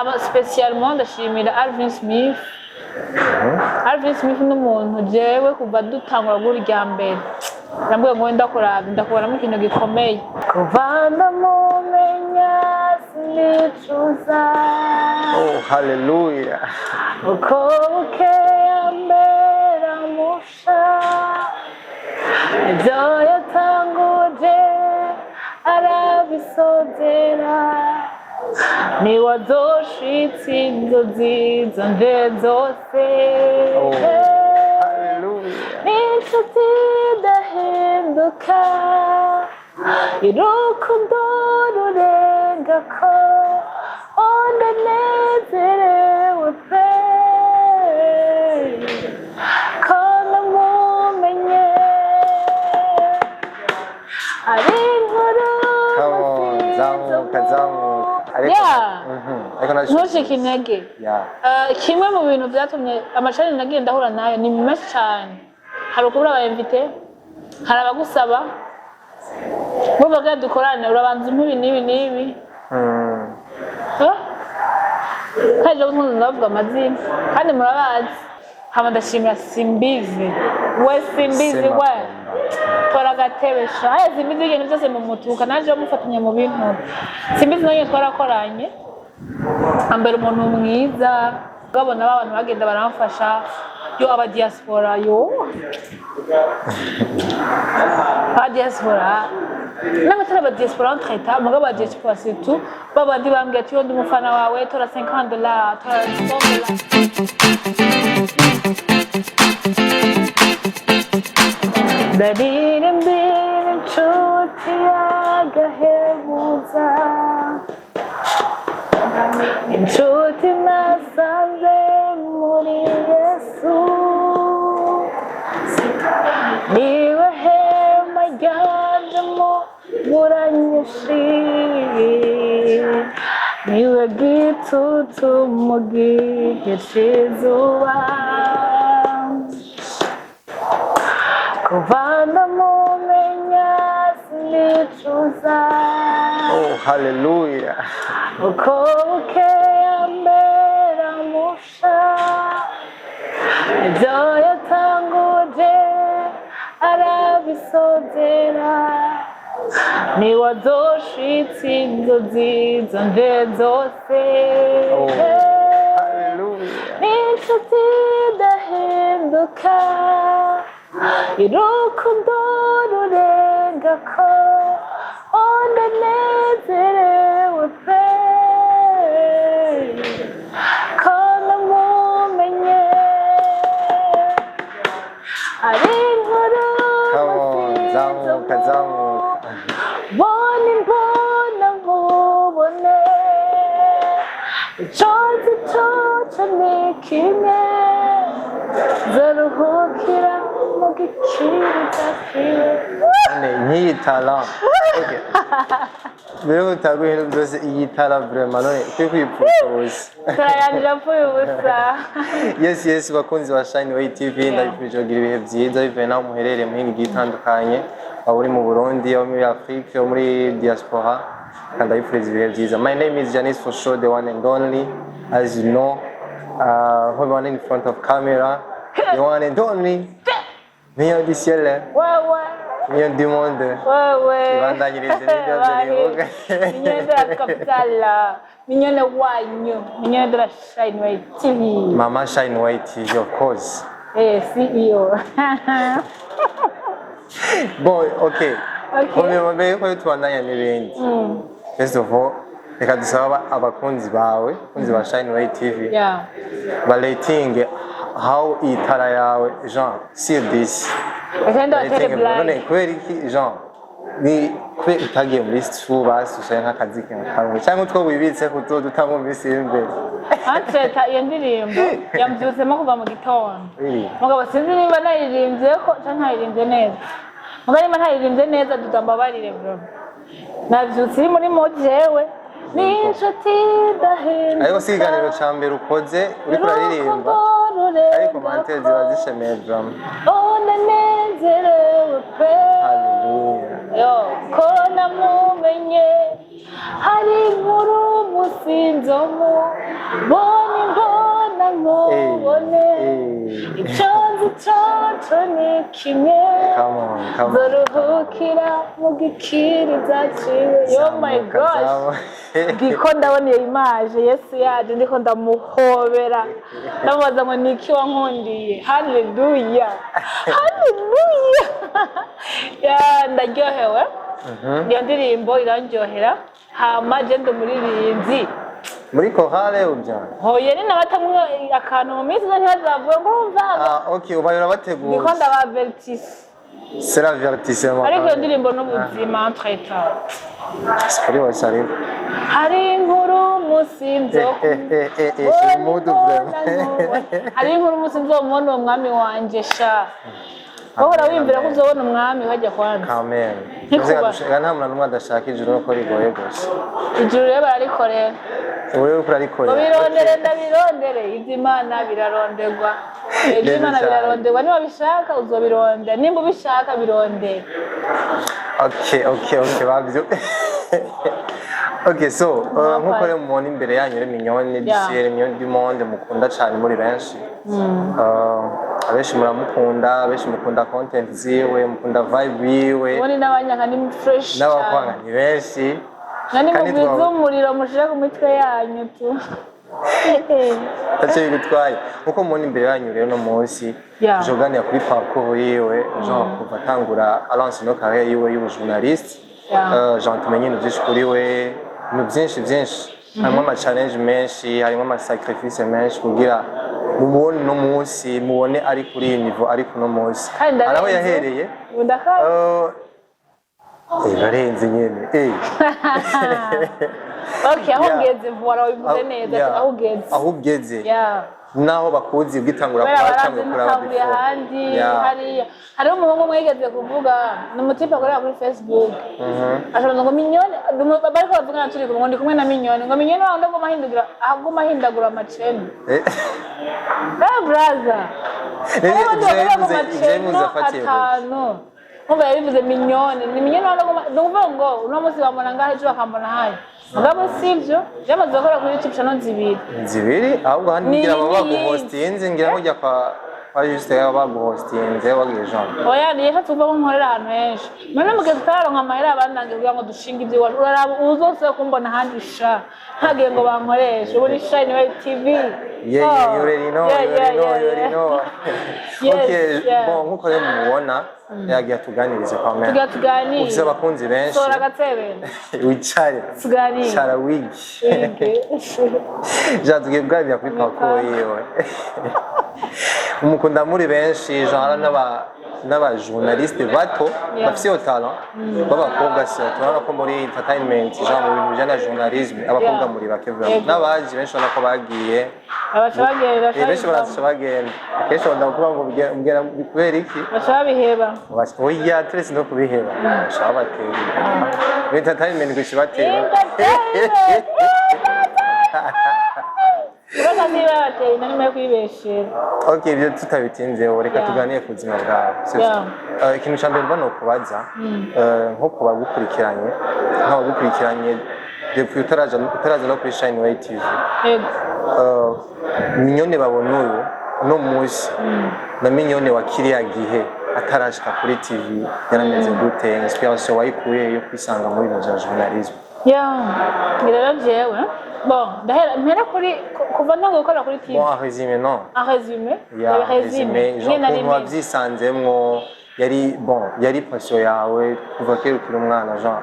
Hama spécialement ndashimira Alvin Smith. Alvin Smith ni umuntu jewe kuva dutangura guhura irya mbere yambwiye ngo ndakuraba, ndakubonamo ikintu gikomeye. Kuva ndamumenya sinicuza. Oh, haleluya! Uko bukeye mbera musha, ibyo yatanguje arabisozera, niwe azoshitsa inzozi zanje zose. Oh, haleluya! N'inshuti idahinduka, urukundo rurenga ko ndanezerewe pe ko namumenye, ari inkuru. Come on, zamuka, zamuka, ariko ariko Ntucike intege. Kimwe mu bintu byatumye ama challenge nagiye ndahura nayo ni menshi cyane, hari ukubura aba invité, hari abagusaba ngo baga dukorane, urabanza umpe ibi n'ibi n'ibi. Eh? Kandi ejo bundi ndabavuga amazina kandi murabazi. Hama ndashimira Simbizi we, Simbizi we, tora agatebe sha. Aya Simbizi, ibintu byose mu mutuka naje mufatanya mu bintu. Simbizi nayo twarakoranye, ambera umuntu mwiza, babona ba bantu bagenda baramfasha. Yo, aba diaspora, yo, aba diaspora n'abatari aba diaspora entre-temps, mugabo aba diaspora surtout, babandi bambwiye ati: "Yo, ndi umufana wawe, tora $50, tora $100." Ndaririmbira inshuti y'agahebuza, inshuti nasanze muri Yesu, niwe hema ryanje mu buranyushi, niwe gitutu mu gihe c'izuba. Kuva ndamumenya sinicuza. Oh, haleluya! Uko bukeye mbera musha, ibyo yatanguje arabisozera, niwe azoshitsa inzozi zanje zose. Oh, haleluya! N'inshuti idahinduka, urukundo rurenga ko ndanezerewe pe ko namumenye, ari inkuru. Come on, zamuka, zamuka. Bona imbona nkubone, ico nzi coco ni kimwe, nzaruhukira mu gikiriza kiwe. None nk'iyi talent, okay, mbere yuko utagura ibintu byose, iyi talent vraiment, none ukwiye kwipfusha ubusa. Turayanira apfuye ubusa. Yes, bakunzi ba Shine Way TV, ndabifurije kugira ibihe byiza bivuye naho muherereye mu mihingo igiye itandukanye, waba uri mu Burundi, waba muri Afrique, waba muri diaspora, kandi ndabifuriza ibihe byiza. My name is Janice for sure, the one and only, as you know, who one in front of camera, the one and only meilleur du ciel, Wewe. Meilleur du monde. Wewe. Ibandanyirize n'ibyo bivuga. Mignonne de la capitale, mignonne wanyu, mignonne de la Shine Way TV. Mama Shine Way TV, of course. Eh, CEO. Bon, okay. Okay. Bon, mbere yuko tubandanya n'ibindi, first of all, reka dusaba abakunzi bawe, abakunzi ba Shine Way TV, baratinge how iyi talent yawe, Jean sur 10. Reka ndabatere. Baratinge, none Blague. Kubera iki, Jean, ni kubera utagiye muri stu, basi ushaye nk'akazi kamwe cyangwa utwo wibitse kuzoduta mu minsi y'imbere? Entre-temps iyo ndirimbo yambyutsemo kuva mu gitondo. Really? Mugabo sinzi niba naririmbye ko canke ntayirimbye neza. Mugabo niba ntayirimbye neza, duda mbabarire bro. Navyutse iri muri mode jewe. Ni inshuti idahinduka. Ariko si ikiganiro ca mbere ukoze uriko uraririmba, ariko commentaires ziba zishemeye drama. Oh, ndanezerewe pe. Haleluya! Yo, ko namumenye, hari inkuru. umunsi nzomubona imbona nkubone. Icyo nzi coco ni kimwe, Come on, come on. nzoruhukira mu gikiriza ciwe. Yo my Zamuka, gosh. zamuka. Ndiko ndabona iyo image, Yesu yaje, ndiko ndamuhobera, ndamubaza ngo niki wankundiye. Haleluya, haleluya! Ya, ndaryohewe. Iyo ndirimbo irandyohera. Hama je ndi umuririmbyi. Muri chorale ubyana? Hoye ni nabatamwe akantu mu minsi iza, ntibazavuge ngo urumva. Ah, okay, ubaye urabateguye. Ndiko ndabavertisa. C'est l'avertissement. Ariko iyo ndirimbo n'ubuzima entre-temps. Kuri wese ariko. Hari inkuru umunsi nzo Eh, eh, eh, eh, c'est mood vraiment. Hari inkuru umunsi nzomubona uwo mwami wanje sha. Wowe wiyumvira ko uzobona umwami hajya kwanza? Amen. Ntikuba. Nta muntu n'umwe adashaka ijuru, nuko rigoye gusa. Ijuru rero bararikorera. Ubu rero uriko urarikorera. Ngo birondere, ndabirondere, iby'Imana biraronderwa, iby'Imana Neza cyane. biraronderwa. Niba bishaka uzobirondera, nimba ubishaka birondera. Okay, babyo. Okay, so nkuko rero mubona imbere yanyu rero Mignonne du ciel, Mignonne du monde mukunda cyane muri benshi. Abenshi muramukunda, abenshi mukunda content ziwe, mukunda vibe yiwe. Ubundi n'abanyanka ni fresh N'abakwanga cyane. ni benshi. Nani Kandi mugwiza umuriro mushire ku mitwe yanyu tu. Ntacyo bigutwaye. Nkuko mubona imbere yanyu rero no munsi tuje kuganira kuri parcours yiwe, genre kuva atangura alance no carrière yiwe y'ubujournaliste. Genre tumenye ibintu byinshi kuri we, ibintu byinshi byinshi, harimo ama challenge menshi, harimo ama sacrifice menshi kugira mubone uno munsi, mubone ari kuri iyi niveau ari kuno munsi. Kandi Hari aho ndarenze. yahereye. Ubu ndakaze. Urarenze nyene. Okay, aho ugeze vuba wabivuze neza. Aho ugeze. Aho ugeze. Naho bakuzi ugitangura Kubera kuba barazi cyangwa kuraba natanguye before. ahandi. Hariya hariho umuhungu umwe yigeze kuvuga, ni umutipe akorera kuri Facebook, ashobora ngo Mignonne, bariko bavugana turi kumwe, ngo ndi kumwe na Mignonne, ngo Mignonne wawe aguma ahindagura, aguma ahindagura amaceni. Eh brother. Rero Hariho abandi ivyo bavuga ngo ivyo yabivuze amaceno afatiye kuki? atanu. Umva, yabivuze Mignonne, ni Mignonne wawe aguma, ni ukuvuga ngo uno munsi bamubona ngaho, ejo bakambona hano. Mugabo sivyo, byamaze gukora kuri YouTube channel zibiri. Zibiri ahubwo, ahandi Ni ngira baba iyi n'iyi. baguhostinze, ngira nkujya kwa Juste baba baguhostinze wagiye Jean. Oya, niyo tuva ko nkorera ahantu henshi. None mugeze utararonka amahera abandangiye kugira ngo dushinge iby'iwacu, uraraba uzose kumbona ahandi sha, ntagiye ngo bankoreshe. Ubu ni Shine Way TV. Yeah, you already know, you already know, you already know. Yes, Okay, yeah. bon, nkuko rero mubona yagiye atuganirize kwa mère. Tugira tuganire. Ufise abakunzi benshi. Sora agatebe. Wicare. Tuganire. Cara wigi. Wige. Jean, tugiye kuganira kuri parcours yiwe. Umukunda muri benshi, genre n'aba journaliste bato bafise iyo talent b'abakobwa, surtout urabona ko muri entertainment, genre mu bintu bijyanye na journalisme, abakobwa muri bake vraiment. N'abaji benshi ubona ko bagiye. Abaca bagenda. Benshi baraca bagenda akenshi, bakunda kuvuga ngo mbwira kubera iki? Baca babiheba. Oya, turetse no kubiheba, baca babatera muri entertainment gusa ibatera. Entertainment! Urabona niba yabateye inda nyuma yo kuyibeshera. Okay, ibyo tutabitinzeho, reka tuganire ku buzima bwawe, sibyo? Yeah. Ikintu cya mbere mbona ukubaza, nko ku bagukurikiranye, nk'abagukurikiranye depuis utaraza no kuri Shine Way TV, Yego. Mignonne babona uyu uno munsi na Mignonne wa kiriya gihe atarashika kuri TV yarameze gute? Inspiration wayikuye yo kwisanga muri ibintu bya journalisme? Yeah. Rero jewe, bon, ndahera mpera kuri kuva ntanguye gukora kuri TV. Bon, en résumé, non? En résumé. Ya. Le résumé. Résumé, genre Nyene nari ukuntu meze. wabyisanzemwo, yari bon, yari passion yawe kuva kera ukiri umwana? Genre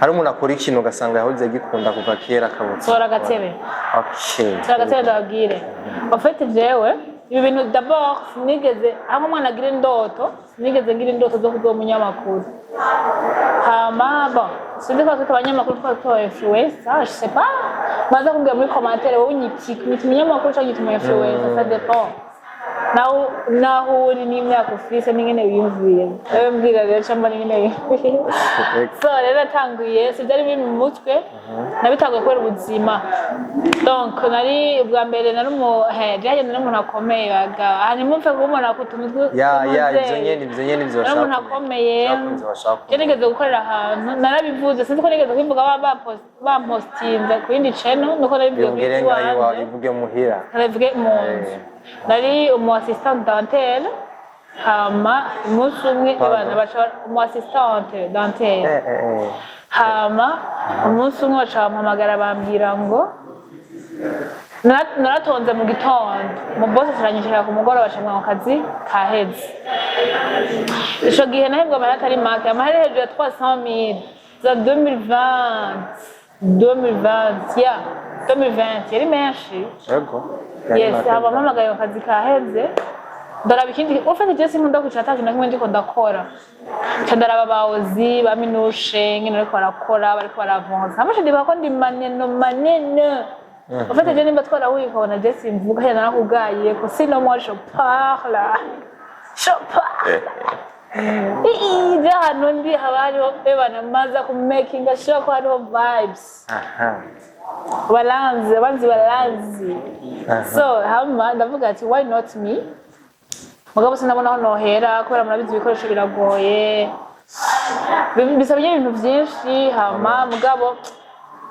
hari umuntu akora ikintu ugasanga yahoze agikunda kuva kera akabutse. Tora agatebe. Okay. Tora agatebe ndababwire. En fait, jewe ibi bintu d'abord sinigeze aho umwana agira indoto, sinigeze ngira indoto zo kuba umunyamakuru. Hama bon, sinzi ko twita abanyamakuru, twaba tuba influencer, je sais pas, baza kumbwira muri commentaire: wowe unyita umunyamakuru cyangwa unyita umu influencer, ça dépend. Naho naho uri n'imyaka ufise n'ingene wiyumviye, wewe mbwira rero cyangwa n'ingene wiyumviye. So rero natanguye, si byari biri mu mutwe, nabitanguye kubera ubuzima. Donc nari ubwa mbere nari umu he jyaje nari umuntu akomeye baga, hanyuma mfe kumubona ku tuntu Ya, ivyo nyene, ivyo nyene, ivyo nari umuntu bashaka akomeye. Abakunzi bashaka Je nigeze gukorera ahantu, narabivuze, sinzi ko nigeze kubivuga, bampostinze ku yindi channel, nuko nabivuze kuri Bivuge ngaho iwawe. iwanje. Ivuge muhira. Narabivuge mu nzu. Nari umu assistant dentaire, hama umunsi umwe Pardon? abana baca umu assistante dentaire. Hama umunsi umwe baca bampamagara, bambwira ngo naratonze mu gitondo, mu boss aranyishura ku mugoroba, baca mu kazi kaheze. Ico gihe nahembwa amahera atari make, amahera hejuru ya 300 000 za 2020, 2020 ya 2020 yari menshi. Yego. Yes, hama mpamagaye mu kazi kaheze, ndaraba ikindi. Ufite je sinkunda kwicara ata kintu na kimwe ndiko ndakora. Nca ndaraba abaozi ba minushe ngene bariko barakora, bariko baravonsa, hama nca ndibuka ko ndi maneno manene. Ufite je nimba twarahuye ukabona je simvuga, hena nakugaye ko sinon moi je parle, je parle. Ii, je ahantu ndi haba hariho ebana maza ku making sure ko hariho vibes. Baranzi, abanzi baranzi. So hama ndavuga ati why not me? Mugabo sinabona aho nohera, kubera murabizi ibikoresho biragoye. Bisaba ibintu byinshi. Hama mugabo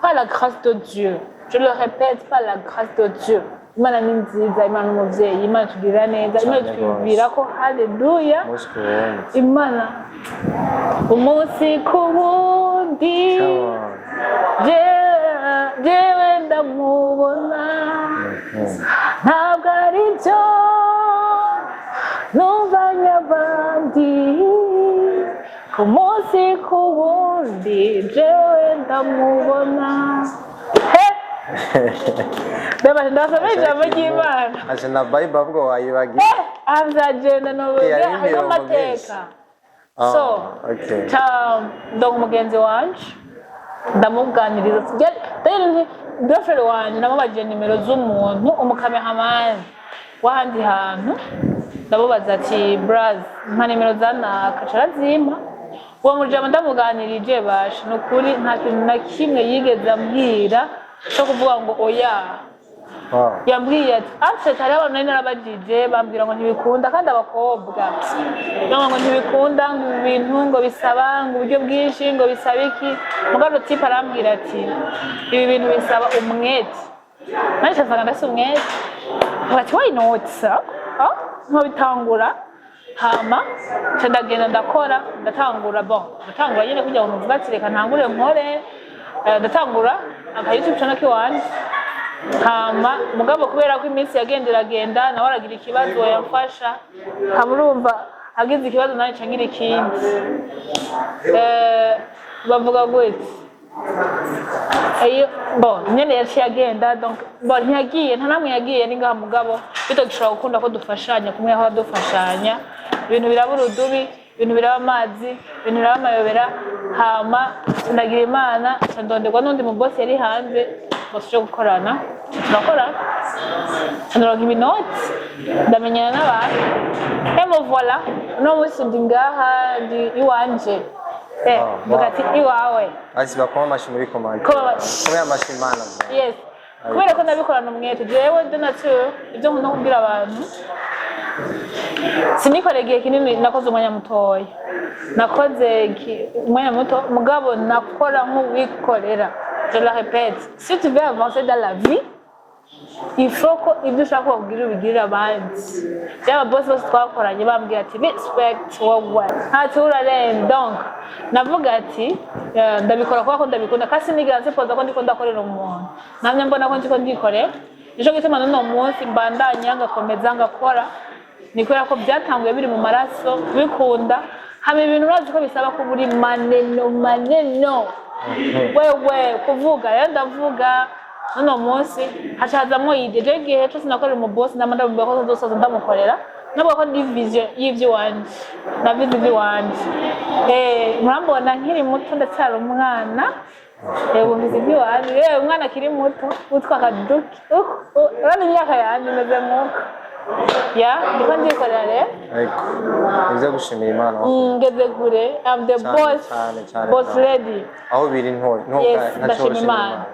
par la grâce de Dieu, je le répète, par la grâce de Dieu, Imana ni nziza, Imana ni umuvyeyi, Imana itugirira neza, Imana Cane itwibwira ko haleluya. Umunsi ku wundi. Imana umunsi ku wundi. Come on. Jewe ndamubona, ntabwo ari byo numvanye abandi, ku munsi ku wundi jewe ndamubona. He beba, ndasoma ijambo ry'Imana. Aje na Bible ahubwo wayibagiye. Avyagenda nobuze. Yari Hariho imirongo amateka. Ah, So ca ndonka umugenzi wanje, ndamuganiriza. Girlfriend wanje namubajije nimero z'umuntu, umukameramani w'ahandi hantu. Ndamubaza ati braz, mpa nimero za naka. Ca arazimpa. Uwo mujama ndamuganirije, basha ni ukuri nta kintu na kimwe yigeze ambwira co kuvuga ngo oya. Yambwiye ati afite hariho abantu nari narabajije bambwira ngo ntibikunda, kandi abakobwa bambwira ngo ntibikunda, ngo ibi bintu ngo bisaba ngo uburyo bwinshi, ngo bisaba iki. Mugabo type arambwira ati ibi bintu bisaba umwete, nanjye nsanga ndafise umwete. Ati why not? Ah, nkabitangura. Hama nca ndagenda ndakora, ndatangura. Bon, ndatangura nyine kugira ngo nuvuga ati reka ntangure nkore. Ndatangura aka YouTube channel kiwanje. Hama mugabo kubera ko iminsi yagenda iragenda, nawe aragira ikibazo yamfasha, hama urumva agize ikibazo nanjye nca ngira ikindi. Bavuga gute? Iyo bon nyene yaciye agenda. Donc bon, ntiyagiye, nta namwe yagiye, ni ngaha. Mugabo bitagishobora gukunda ko dufashanya kumwe aho dufashanya, ibintu biraba urudubi, ibintu biraba amazi, ibintu biraba amayobera. Hama ndagira Imana, nca ndonderwa n'undi mu boss yari hanze ngo tuje gukorana. Turakorana, nca ndaronka ibinoti, ndamenyana n'abantu, et me voilà. Uno munsi ndi ngaha, ndi iwanje. Mvuga ati iwawe. Basi bakoma amashi muri comment. Koma amashi. Kome amashi Imana. Yes, kubera ko ndabikorana umwete. Jewe de nature ibyo nkunda kubwira abantu, sinikoreye igihe kinini, nakoze umwanya mutoya, nakoze umwanya muto, mugabo nakora nk'uwikorera. Je le répète, si tu veux avancer dans la vie, il faut ko ibyo ushaka ko bakubwira ubigirira abandi. Byaba boss bose twakoranye bambwira ati respect wowe, ntacyo urarenga. Donc navuga ati ndabikora kubera ko ndabikunda, kandi sinigera nsipoza ko ndiko ndakorera umuntu, namye mbona ko ndiko ndikorera. Nico gituma n'uno munsi mbandanya, ngakomeza ngakora, ni kubera ko byatanguye biri mu maraso bikunda. Hama ibintu urazi ko bisaba kuba uri maneno maneno wewe kuvuga. Rero ndavuga n'uno munsi hacazamwo idée. Je igihe cose nakorera umubosi, ndama ndamubwira ko nzosoza ndamukorera, navuga ko ndi vision y'ivy'iwanje, navize ivy'iwanje. Murambona nkiri muto, ndacyari umwana. Wumvise ivy'iwanje. Umwana akiri muto witwa Kaduki, urabona imyaka yanje imeze nk'uko. Ya, ndiko ndikorera rero. Ariko nibyo gushimira Imana. Ngeze kure, I'm the Cyane, boss, cyane, cyane, boss cyane. lady. Aho biri nto nto. Yes, Ntacyo ndashima ushima. Imana.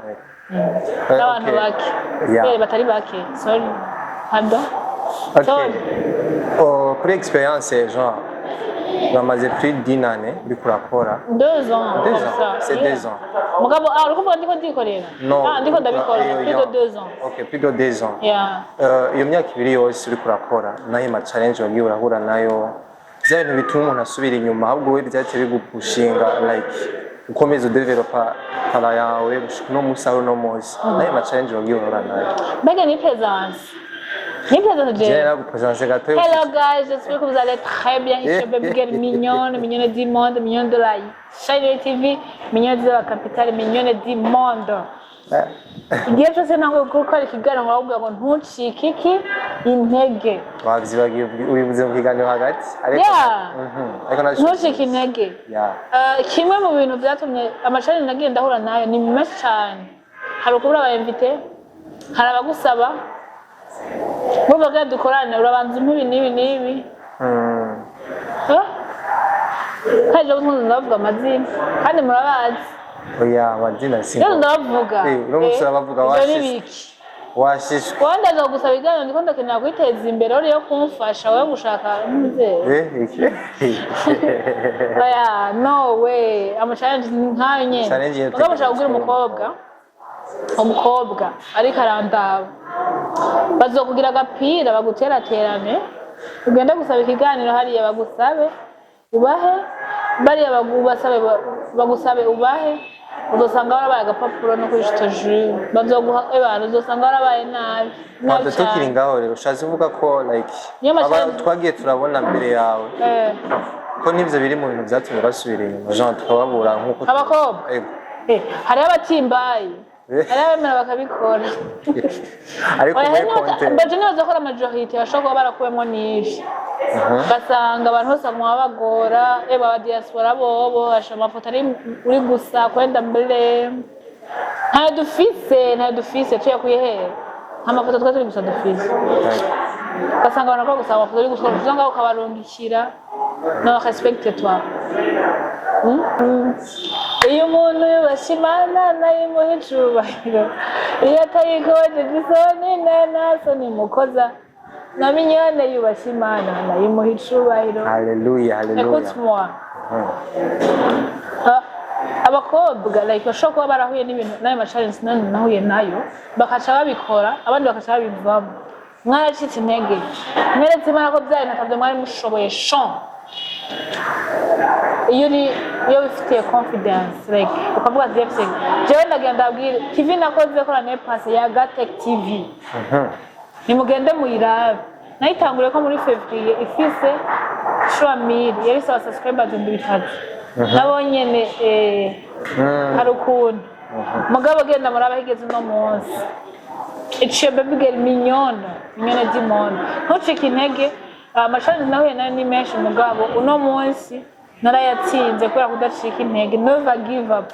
Imana. N'abantu bake. Batari bake, sorry, pardon. Okay. Sorry. Oh, kuri experience, genre bamaze plus d'une année uriko urakora. 2 ans. Deux Comme ans, ça. c'est Yeah. 2 ans. Mugabo, ah, uri kuvuga ndiko ndikorera? No. Ah, ndiko ndabikora plus de 2 ans. Okay, plus de 2 ans. Yeah. Iyo myaka 2 yose uriko urakora, nayo ma challenge wagiye urahura nayo, bya bintu bituma umuntu asubira inyuma, ahubwo wowe byaciye bigupushinga like ukomeza udevelopa talent yawe gushika uno munsi, aho uno munsi, nayo ma challenge wagiye urahura nayo? Mbega ni présence, ni présence. Je Jewe nagupresence gato. Hello guys, j'espère que vous allez très bien. Ici Baby Girl mignonne, mignonne du monde, mignonne de la Shine TV, mignonne de la capitale, mignonne du monde. Igihe cyose ntabwo gukora ikiganiro ngo ngo ntucike iki intege. Wavyibagiye, ubivuze mu kiganiro hagati, ariko Yeah. Ariko Ntucike intege. Kimwe mu bintu byatumye ama challenge nagiye ndahura nayo ni menshi cyane, hari ukubura aba invité, hari abagusaba ngo baga dukorane, urabanza umpe ibi n'ibi n'ibi. Eh? Kandi ejo bundi ndabavuga amazina kandi murabazi. Oya, amazina si Rero ndabavuga. Uno munsi urabavuga. Ivyo ni Washishwe. biki? Washishwe. Wowe ndaza gusaba ibiganiro, ndiko ndakenera kwiteza imbere, uriyo kumfasha wowe gushaka nk'umuvyeyi. Iki? Oya, no way, ama challenge ni nkayo nyene. Challenge nyene. Mugabo ushaka kubwira umukobwa ariko arandaba, bazokugira agapira baguteraterane, ugende gusaba ikiganiro hariya bagusabe ubahe, bariya bagusabe bagusabe ubahe, uzosanga warabaye agapapuro no kuri shitojuru bazoguha abantu, uzosanga warabaye nabi nabi. Ntabwo tukiri Cyane. ngaho rero, ushatse kuvuga ko like Niyo aba twagiye turabona mbere yawe ko n'ibyo biri mu bintu byatumye basubira inyuma, genre tukababura nk'uko Abakobwa? Ego. Hariho abatimbaye, hariho abemera bakabikora. Ariko Oya, muri hari konte baje nibaza ko ari majorité bashobora kuba barakuwemwo n'ivyo, ugasanga abantu bose baguma babagora. Eba aba diaspora bobo basha amafoto ari uri gusa kwenda mbere, ntayo dufise, ntayo dufise, tuyakuye hehe? Nta mafoto twari turi gusa dufise. Ugasanga abantu bakora gusa amafoto uri gusa uza ngaho ukabarungikira. No respecte toi. Iyo umuntu yubasha Imana nayo imuha icubahiro, iyo atayikojeje isoni nta soni imukoza. Na Mignonne yubasha Imana nayo imuha icubahiro. Haleluya, haleluya. Écoute-moi. Ah, abakobwa like bashobora kuba barahuye n'ibintu n'ayo ma challenge nani nahuye nayo, bakaca babikora, abandi bakaca babivamo. Mwaracitse intege, mweretse Imana ko bya bintu atabyo mwari mushoboye. Shon iyo uri, iyo wifitiye confidence like ukavuga ati "Jefferson, jewe ndagenda abwire TV nakoze ko l'année passée ya Gatech TV, nimugende muyirabe." Nayitanguriye ko muri février ifise 3000, yari isaba subscribers 3000, nabo nyene hari ukuntu. Mugabo genda murabe aho igeze uno munsi. Iciye Baby Girl mignonne, mignonne du monde. Ntucike intege. Ama challenge nahuye nayo ni menshi, mugabo uno munsi narayatsinze kubera kudacika intege. Never give up.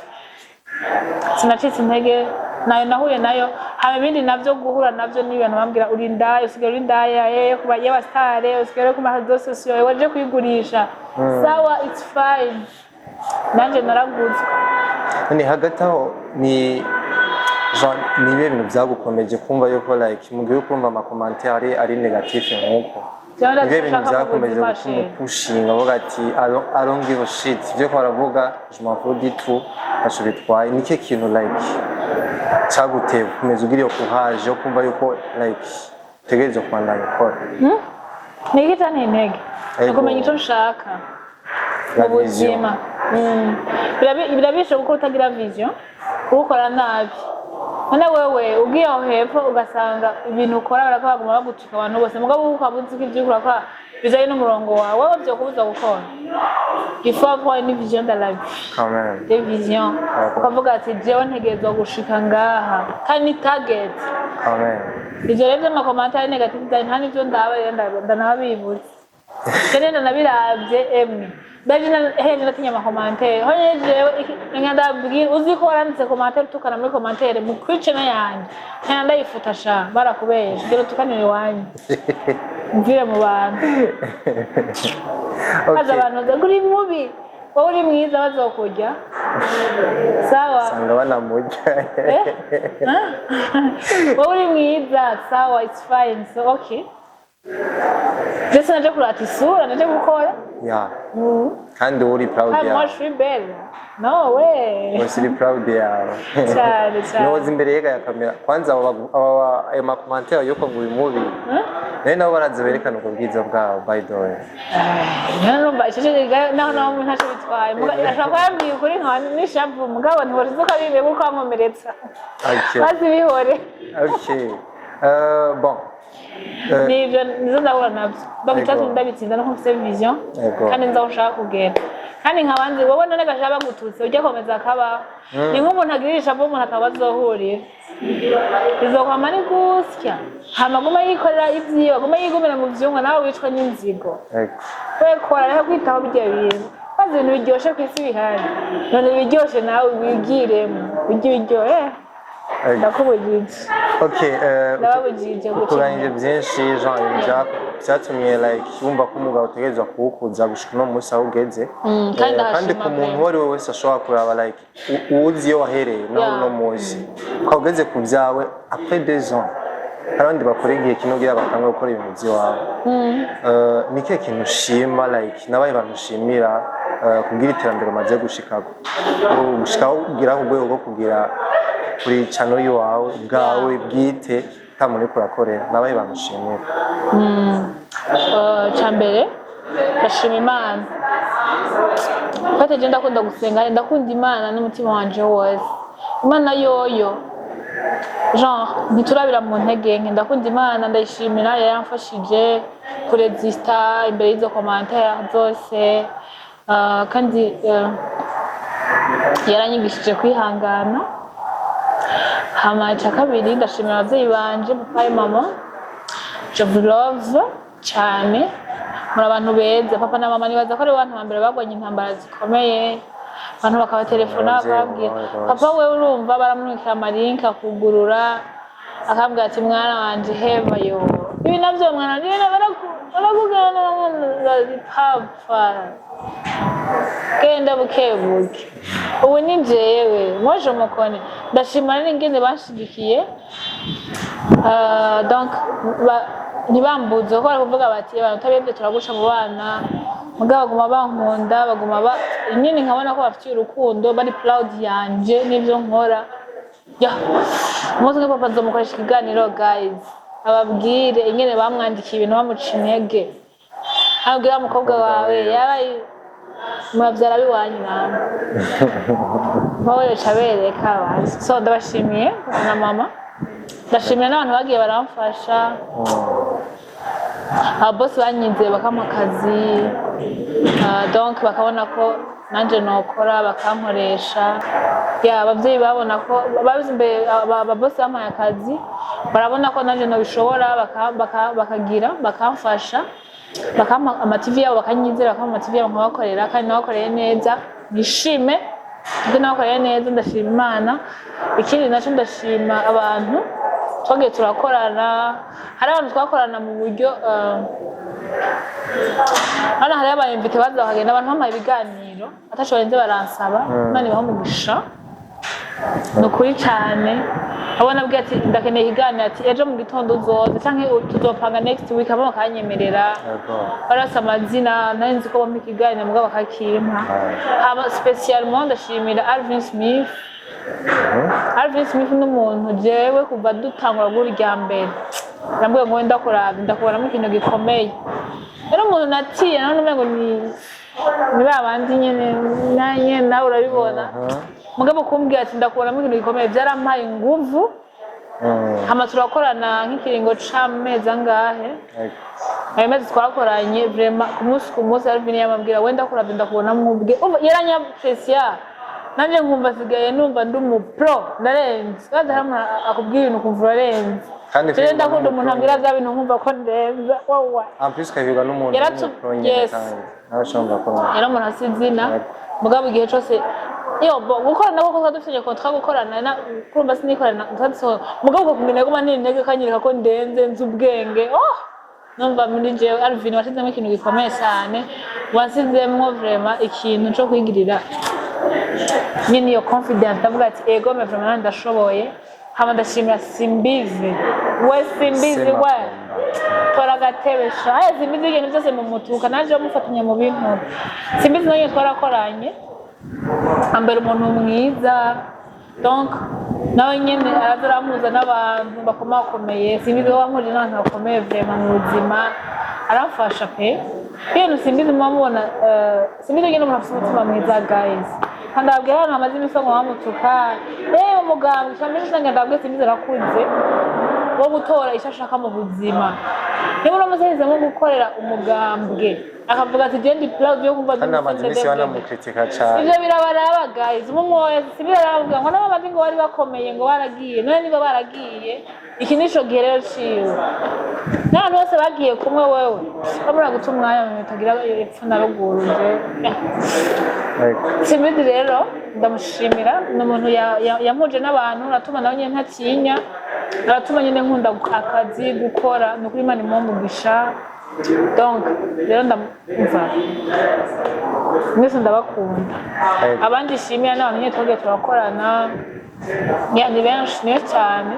Sinacitse intege, nayo nahuye nayo. Haba ibindi navyo guhura navyo ni ibintu bambwira: "Uri indaya, usigaye uri indaya, kuba y'aba star, usigaye uri ku ma réseaux sociaux, waje kuyigurisha." Sawa, it's fine, nanje naraguzwe. None hagati aho ni genre ni ibihe bintu byagukomeje kumva yuko like mu gihe uri kumva ama commentaire ari négatif nk'uko, Jewe ni ibihe bintu ndashaka byakomeje ubuzima, gutuma chérie. upushinga uvuga ati I don't give a shit, ibyo ko baravuga je m'en fous du tout, ntacyo bitwaye"? Ni ikihe kintu like cyaguteye gukomeza ugira iyo courage yo kumva yuko like utegerezwa kubandanya ukora? Ni iki cyanteye intege? Ni Ego. ukumenya icyo nshaka La mu vision. buzima. Birabishe kuko utagira vision kuwukora nabi. None wewe ugiye aho hepfo ugasanga ibintu ukora barako baguma bagutuka abantu bose, mugabo wowe ukaba uzi ko ibyo uriko urakora bijanye n'umurongo wawe, wowe vyokubuza gukora? Il faut avoir une vision dans la vie. Quand même. Des visions. Ego. Ukavuga ati jewe ntegerezwa gushika ngaha, kandi ni target. Quand même. Ivyo rero vy'ama commentaires négatifs nta n'ivyo ndaba rero, ndanabibutse jewe, ndanabiravye emwe. Ndaje heje ndatinya ama commentaires ho nyene jewe ndabwira uzi ko waranditse commentaire utukana muri commentaire mu kuri channel yanje, nkana ndayifuta sha, barakubesha, gera utukanire iwanyu. Mvire mu bantu. Haza abantu baza ngo uri mubi, wowe uri mwiza, bazokurya, sawa. Usanga banamurya. Eh? Wowe uri mwiza, sawa, it's fine, so okay. Ndetse naje kurata isura, naje gukora. Yeah, kandi wowe uri proud Kandi moi yawe. je suis belle, no way. Wese uri proud yawe. Cyane cyane. Noza imbere yega ya kamera kwanza, abo ayo ma commentaires yuko ngo uri mubi, nayo nabo baraza berekana ubwo bwiza bwabo, by the way. Numva icyo naho naho ntacyo bitwaye. Ashobora kuba yambwiye ukuri nkaba n'ishavu, mugabo ntiwashize uko abimbwiye kuko ankomeretsa. Maze bihore. Okay. Bon. Nibyo, nizo ndahura nabyo. Donc icyatumye ndabitsinda nuko mfite vision kandi nzi aho nshaka kugera, kandi nkaba nzi wowe none gashaka bagututse ujya komeza akabaho. Ni nk'umuntu agirira ishavu umuntu ataba azohurira, bizokwama ari gusya, hama aguma yikorera ibyiwe, aguma yigumira mu vyumwa, nawe wicwa n'inzigo. We kora, reka kwitaho bijya bintu, maze ibintu biryoshe ku isi bihari. None ibiryoshe nawe wigiremo ujye ibiryohe. Ndakubujije. Okay, Ndababujije guca ukurangije intege. byinshi, Jean, ibintu byatumye like wumva ko umugabo utegerezwa kuwukuza gushika uno munsi aho ugeze. Kandi Kandi ndahashima ku muntu pe. uwo ari we wese ashobora kuraba like uwuzi iyo wahereye naho uno munsi ukaba ugeze ku byawe après 2 ans, hari abandi bakora igihe kimwe kugira batangure gukora ibintu by'iwabo. Ni kihe kintu ushima, like n'abahe bantu ushimira kugira iterambere umaze gushikako, gushikaho kugira ku rwego rwo kugira kuri channel y'iwawe bwawe bwite, ata muntu uriko urakorera? N'abahe bantu ushimira? Cya mbere ndashima Imana. Fate je ndakunda gusenga, ndakunda Imana n'umutima wanje wose. Imana yoyo genre ntiturabira mu ntege nke. Ndakunda Imana, ndayishimira, yaramfashije kurezista imbere y'izo commentaire zose. Kandi yaranyigishije kwihangana. Hama icya kabiri, ndashimira ababyeyi banje, papa et mama, je vous love cyane, muri abantu beza. Papa na mama nibaza ko ari bo bantu ba mbere bagwanye intambara zikomeye, abantu bakabatelefona Abavyeyi bakababwira bawe rwose. Papa we urumva baramurungikira ama link akugurura, akambwira ati: "Mwana wanje, heva yo ibi navyo, mwana wanje, ibi barakugana." Papa, genda buke buke, ubu ni jewe mwaje mukone. Ndashima rero ingene banshigikiye. Donc ntibambuze kuko bari kuvuga bati: "Abantu utabebye turaguca mu bana." Mugabo baguma bankunda, baguma ba nyine, nkabona ko bafitiye urukundo, bari proud yanje n'ibyo nkora. Ya, umunsi umwe papa nzomukoresha ikiganiro, guys, ababwire ingene bamwandikiye ibintu bamuca intege, abwira umukobwa wawe yabaye murabyara biwanyu namwe wowe yoca bereka bazi. So ndabashimiye papa na mama, ndashimira n'abantu bagiye baramfasha, ababosi banyizeye bakampa akazi. Donc bakabona ko nanje nokora, bakankoresha. Ya, abavyeyi babona ko babize imbere, ababosi bampaye akazi, barabona ko nanje nobishobora, bakagira bakamfasha, bakampa ama TV yabo, bakanyizera, bakampa ama TV yabo nkabakorera, kandi nabakoreye neza. Nishime ibyo nabakoreye neza, ndashima Imana. Ikindi naco, ndashima abantu twagiye turakorana. Hari abantu twakorana mu buryo hano hariho aba invités baza bakagenda, abantu bampaye ibiganiro ataco barinze baransaba. Imana ibahe umugisha, ni ukuri cyane. Abo nabwiye ati: "Ndakeneye ikiganiro," ati: "Ejo mu gitondo uzoze canke tuzopanga next week," abo bakanyemerera. Barasa amazina, nari nzi ko bampa ikiganiro, mugabo bakakimpa. Hama spécialement ndashimira Alvin Smith. Alvin Smith ni umuntu jewe kuva dutangura guhura irya mbere yambwiye ngo: "Ndakuraba, ndakubonamo ikintu gikomeye." Rero umuntu natiye nawe umengo ni ba bandi nyene nanye, nawe urabibona, mugabo kumbwira ati: "Ndakubonamo ikintu gikomeye," byarampaye inguvu. Hama turakorana nk'ikiringo c'amezi angahe. Ayo mezi twakoranye, vraiment ku munsi ku munsi Alvin yamabwira: "Wenda kuravye, ndakubonamwo ubwe." Umva, yaranyapresiya, nanje nkumva asigaye numva ndi umu pro, ndarenze. Kandi hari umuntu akubwira ibintu ukumva urarenze. Kandi Jewe ndakunda umuntu ambwira bya bintu nkumva ko ndenze wowe. En plus ukabibwa n'umuntu w'umu pro nyene, kandi nawe ushobora kuba Yari umuntu afise izina. Mugabo igihe cose yo bo gukorana koko twari dufitanye contrat, gukorana na kurumva sinikorana, twari dusohoka, mugabo ukakugenda guma nintege kanyereka ko ndenze, nzi ubwenge. Oh. Numva muri jewe, Alvin, washizemo ikintu gikomeye cyane, wasizemwo vraiment ikintu co kwigirira nyine iyo confidence. Ndavuga ati: "Ego, mais vraiment ndashoboye." Hama ndashimira Simbizi we, Simbizi we. Semakomba. Tora agatebe sha. Aya Simbizi, ibintu byose mu mutuka naje mufatanya mu bintu. Simbizi nayo twarakoranye, ambera umuntu mwiza. Donc nawe nyene araza arampuza n'abantu bakomakomeye. Simbizi we wampuje n'abantu bakomeye vraiment mu buzima, aramfasha pe. Ibintu Simbizi muba mubona, Simbizi nyene umuntu afite umutima mwiza, guys. Kandi ababwira abantu bamaze iminsi ngo bamutuka umugambwe cyangwa usanga, ndababwira, Simbizi arakuze wo gutora icyo ashaka mu buzima. Niba uno munsi yahisemo gukorera umugambwe, akavuga ati: "Je ndi proud yo kumva Kandi amaze iminsi banamukritika cane. Ivyo birabaraba, guys. Umwe wese, Simbizi aravuga ngo n'abamaze ngo bari bakomeye ngo baragiye. None niba baragiye, iki nico gihe rero ciwe n'abantu bose bagiye kumwe. Wewe bamura guta umwanya mu bintu bitagira epfo na ruguru. Je Yego. Simbizi rero ndamushimira, ni umuntu yampuje n'abantu, aratuma nawe nyine ntatinya, aratuma nyine nkunda akazi gukora. Ni ukuri, Imana imuhe umugisha. Donc rero ndamumva, mwese ndabakunda. Yego. Abandi shimira n'abantu nyine twagiye turakorana. Ya, ni benshi, ni benshi cyane,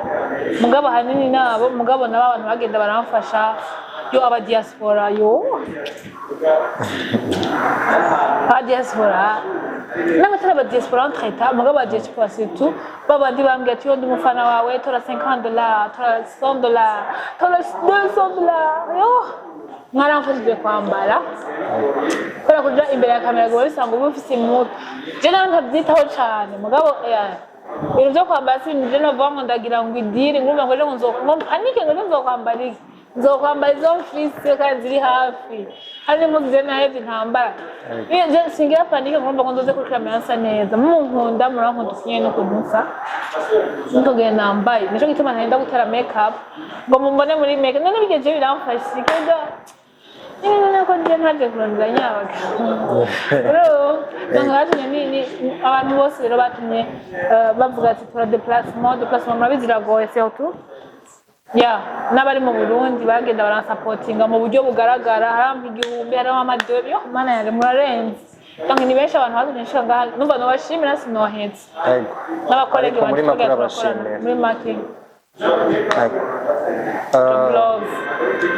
mugabo ahanini nabo, mugabo nabo abantu bagenda baramfasha, yo aba diaspora, yo aba diaspora n'abatari aba diaspora entre temps, mugabo aba diaspora surtout, babandi bambwiye ati: "Yo, ndi umufana wawe, tora $50, tora $100, tora $200." Yo, mwaramfashije kwambara, kubera kuja imbere ya kamera biba bisanga uba ufise impuzu. Je nawe ntabyitaho cane, mugabo ibintu vyo kwambara si ibintu je novuga ngo ndagira ngo idiri ngumva ngo ejo ngo ngo mpanike ngo ejo nzokwambara iki. Nzokwambara izo mfise kandi ziri hafi. Hari n'impuzu je nahevye ntambara. Iyo je singira panique ngo ngumva ngo nzoze kuri kamera nsa neza. Munkunda, murankunda ukunye n'ukuntu nsa n'ukugenda nambaye. Nico gituma ntagenda gutera make up ngo mumbone muri make. None bigeje biramfasha ikega nyine none ko nje ntaje kurondera nyabaga. Rero donc batumye ni abantu bose rero batumye bavuga ati: "Tora déplacement." Déplacement murabizi iragoye, surtout ya n'abari mu Burundi bagenda baransapotinga mu buryo bugaragara. Harampa 1000, hariho amadobi. Yo Mana yanjye, murarenze. Donc ni benshi abantu batumye nshika ngaha. Numva nobashimira sinohetse. Yego. N'aba collègues Ariko muri banje make twagiye turakorana. urabashimira. Muri make, Yego. love.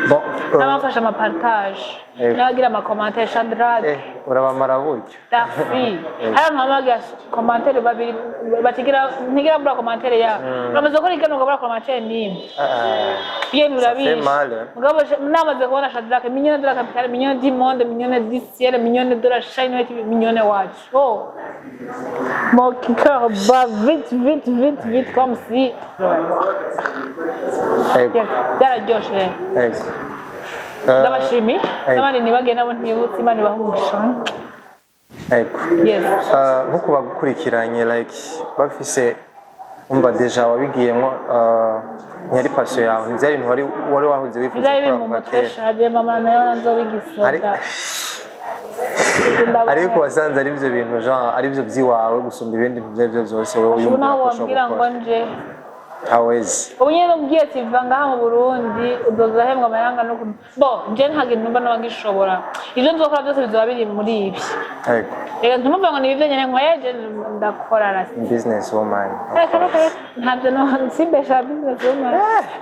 Bon, N'abamfasha ama partage, Yego. n'abagira ama commentaire, Shadrack, urabamara buryo. Dafi. Hari abantu baba commentaire babiri batigira, ntigira mbura commentaire yabo. Uramaze gukora ikiganiro ukabura commentaire n'imwe? Ah, Bien, urabizi. Ça fait mal. Mugabo namaze kubona Shadrack, mignonne de la capitale, mignonne du monde, mignonne du ciel, mignonne de la Shine TV, mignonne wacu. Oh, mon cœur bat vite vite vite vite comme si Yego. Byararyoshe rero. Yego. Ndabashimiye. Yego. N'abandi ntibagende nabo ntibutse, Imana ibahe umugisha. Yego. Yes. Nko bagukurikiranye, like bafise, umva, déjà wabigiyemo, ntiyari passion yawe, ntibyari ibintu wari wahoze wifuza Byari biri gukora mu kuva mutwe. kera. Shaje mama nayo nzobigisoda. Ariko wasanze ari byo bintu genre ari byo by'iwawe gusumba ibindi bintu ibyo ari byo byose wowe Ubu wiyumvira naho ko ushobora wambwira ngo gukora. nje Hawezi. Ubu nyine ubwiye ati: "Va ngaha mu Burundi, uzoza uhembwa amayanga." No bo nje nta kintu numva noba ngishobora. Ibyo nzokora byose bizoba biri muri ibi. Yego. Reka ntumumve ngo ni ibyo nyine nkoye, je ndakora rasi. Business woman. Reka reka reka, ntabyo no simbesha business woman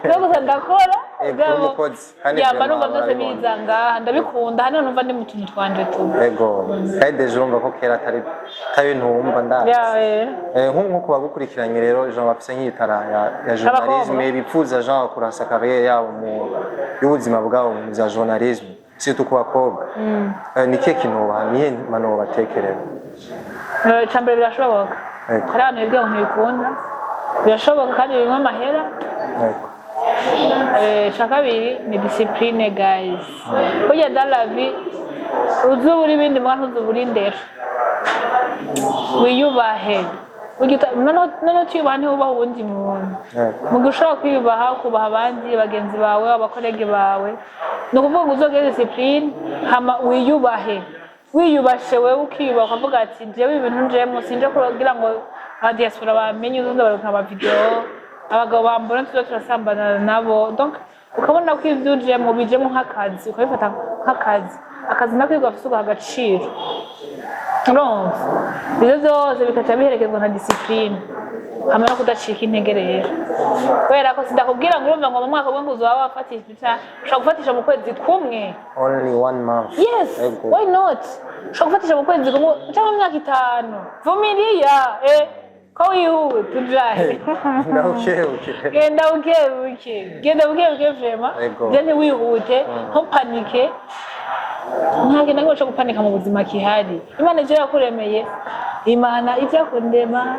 no gusa ndakora. Ego, uri umukozi kandi yamba vraiment numva byose barabibona. biza ngaha, ndabikunda. Hano numva ndi mu tuntu twanje tu. Ego, kandi déjà urumva ko kera atari ibintu wumva ndazi. Yawe. Nko bagukurikiranye rero, genre bafise nk'itara ya journalisme, bipfuza genre kurasa carrière yabo mu y'ubuzima bwabo mu bya journalisme, surtout ku bakobwa. Ni kihe kintu wobaha, nihe mpanuro batekerera? Icambere, birashoboka. Ego. Hari abantu bibwira ngo ntibikunda. Birashoboka kandi birimo amahera. Ego. Ica kabiri ni discipline, guys. Burya dans la vie uzubura ibindi mwa ntuzubura indero. Wiyubahe. Burya noneho utiyubaha ntiwubaha uwundi muntu. Ego. Mu gihe ushobora kwiyubaha, ukubaha abandi bagenzi bawe, aba collègues bawe, ni ukuvuga ngo uzogere discipline, hama wiyubahe. Wiyubashe wewe, ukiyubaha, ukavuga ati: "Jewe ibintu njemo sinje kugira ngo aba diaspora bamenye, uzoza baronka ama video, abagabo bambona tuza turasambana nabo." Donc Ukabona ko ivyo ujemwo bijemwo nk'akazi, ukabifata nk'akazi. Akazi nako iyo ugafise ugaha agaciro, urumva ivyo vyose bikaca biherekezwa na discipline hamwe no kudacika intege. Rero kubera ko sindakubwira ngo urumva ngo mu mwaka umwe ngo uzoba wafatishije, ushobora gufatisha mu kwezi kumwe. Only one month. Yes. Ego. Why not? Ushobora gufatisha mu kwezi kumwe cyangwa mu myaka 5. Vumilia, ko wihuta ujahe? Na buke buke. Genda buke buke, genda buke buke vraiment. Ego. Je, ntiwihute, ntupanike. Nta kintu na kimwe co gupanika mu buzima kihari. Imana ivyo yakuremeye, Imana ivyo kundema,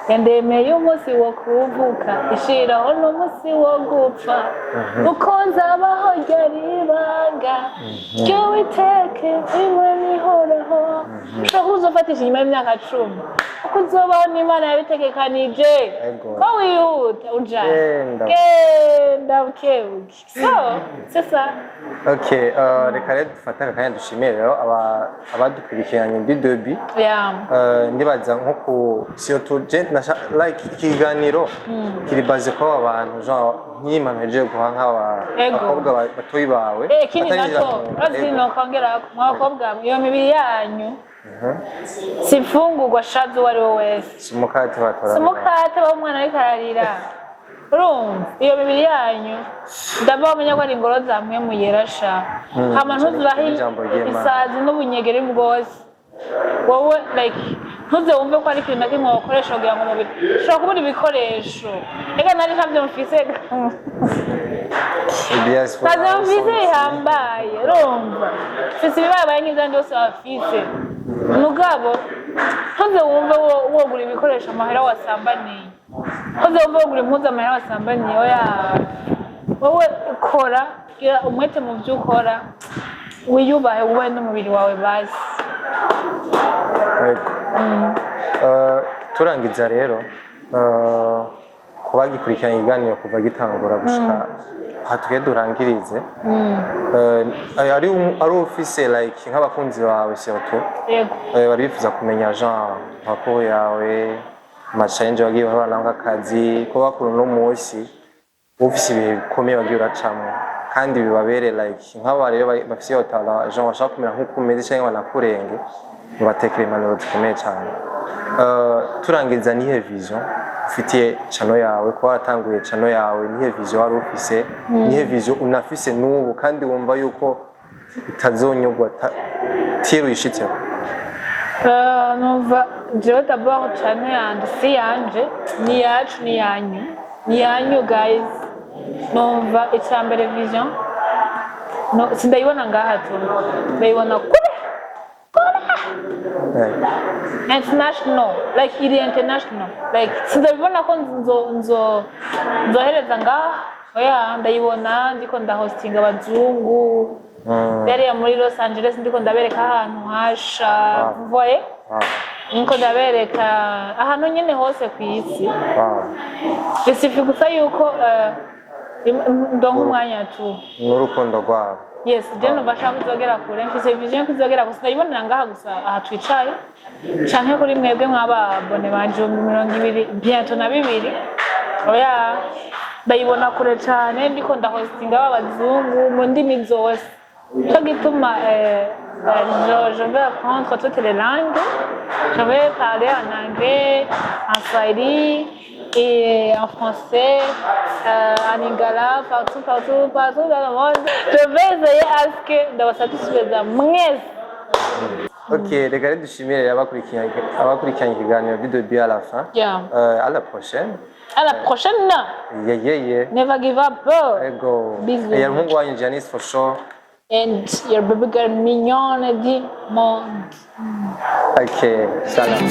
yandemeye umunsi wo kuvuka, ishiraho n'umunsi wo gupfa. Uko nzabaho ryari ibanga ry'Uwiteka, Imana ihoraho. Ushobora kuba uzofatisha inyuma y'imyaka 10. Uko uzobaho n'Imana yabitegekanije. Ego. Ko wihuta uja? Genda. Genda buke buke. So c'est ça. Okay, reka rero dufate aka kanya dushimire rero abadukurikiranye du début. Ndibaza nko ku surtout je like ikiganiro kiri basé ko abantu genre nk'iyi mpano hejeje guha nk'aba Ego. bakobwa batoyi bawe Ikindi batarinjira naco mu mwuga. urazi Ego. nokongerako, mwa bakobwa mwe, iyo mibiri yanyu si imfungurwa shaza uwo ari we wese. Si umukate batora. Si umukate w'umwana ariko ararira. Urumva iyo mibiri yanyu, ndaba wamenya ko ari ingoro za Mpwemu Yera sha. Hama ntuzubahe Ijambo ry'Imana. isazi n'ubunyegeri bwose. Wowe like ntuze wumve ko ari ikintu na kimwe wakoresha kugira ngo umubiri ushobora kubura ibikoresho. Ega nari ntabyo mfise. Diaspora. Ntabyo mfise bihambaye. Urumva mfise ibibabaye nk'ivyandi bose bafise. Mugabo ntuze wumve wogura ibikoresho amahera wasambaniye, ntuze wumve wogura impuzu amahera wasambaniye. Oya, wowe kora, gira umwete mu byo ukora, wiyubahe, wubahe n'umubiri wawe basi. Yego. Turangiza rero, kuba gikurikirana ikiganiro kuva gitangura gushika aha tugiye durangirize, ari ufise like nk'abakunzi bawe surtout bari bifuza kumenya genre parcours yawe, ama challenge wagiye uhura nayo nk'akazi, kuba kuri uno munsi ufise ibihe bikomeye wagiye uracamwo kandi bibabere like nk'aba rero bafise iyo talent, genre bashaka kumera nk'uko umeze cyangwa banakurenge, mubatekera impanuro zikomeye cyane. Turangiza, nihe vision ufitiye channel yawe? Kuba waratanguye channel yawe, nihe vision wari ufise, nihe vision unafise n'ubu kandi wumva yuko utazonyugwa tiru uyishitseho? Numva jewe d'abord channel yanje si yanje, ni yacu, ni yanyu, ni yanyu guys. Numva icya mbere vision no, sindayibona ngaha tu, ndayibona kure. International, like iri international. Like sindabibona ko nzo nzo nzohereza ngaha, oya. Ndayibona ndiko ndahostinga abazungu yariya muri Los Angeles, ndiko ndabereka ahantu hasha. Wow. Voye niko ndabereka ahantu nyine hose ku isi. Bisifi gusa yuko ndonka umwanya tu. N'urukundo rwabo. Yes, je numva nshaka kuzogera kure. Mfise vision yo kuzogera gusa ndayibonera ngaha gusa aha twicaye, canke kuri mwebwe mw'ababone banje 20,000, bientôt na bibiri. Oya, ndayibona kure cane, ndiko ndahostinga b'abazungu mu ndimi zose. Nico gituma je vais apprendre toutes les langues. Je vais parler en anglais, en swahili et en français, en lingala, partout, partout, partout dans le monde. Je vais essayer à ce que ndabasatisfeza mwese. Ok, reka rero dushimire abakurikiranye ikiganiro du début à la fin. À la prochaine. À la prochaine. Yeah. Never give up. Ego. Bisous. Yari umuhungu wanyu Janice for sure. And your baby girl mignonne du monde. Ok, salam.